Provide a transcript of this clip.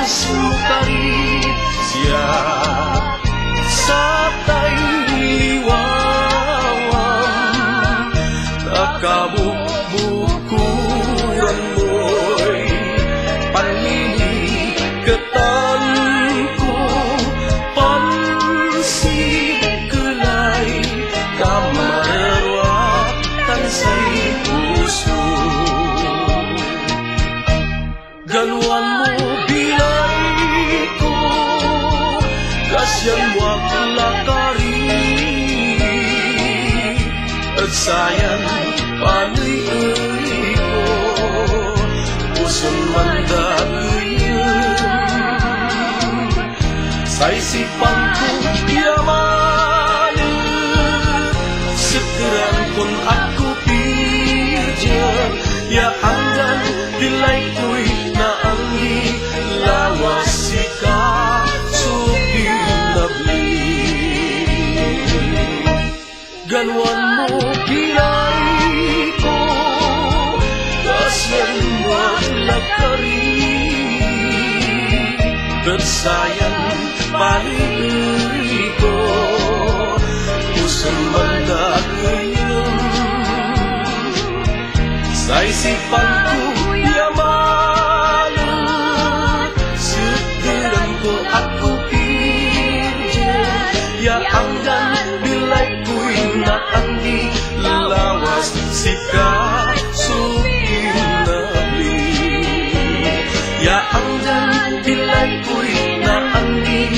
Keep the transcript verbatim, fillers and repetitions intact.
Sukari sia satay liwawam, ta kabukbukuran moy panliliketan ko, pansikelay kamarerwa tan say puso. Ganwan mo bilay ko, kasian mo ak lakari ed sayan panoy ko, puson mandakeyem. Say sipan ko ya malet, sekeran kon agko pirdian, ya anggan bilay koy naandi, lawas sika so pinabli. Ganwan mo bilay ko, kasian mo ak lakari ed sayan panoy ko, puson mandakeyem. Say sipan ko ya malet, sekeran ko agko pirdian, ya anggan bilay koy naandi, lawas sika so pinabli. Ya anggan bilay koy naandi,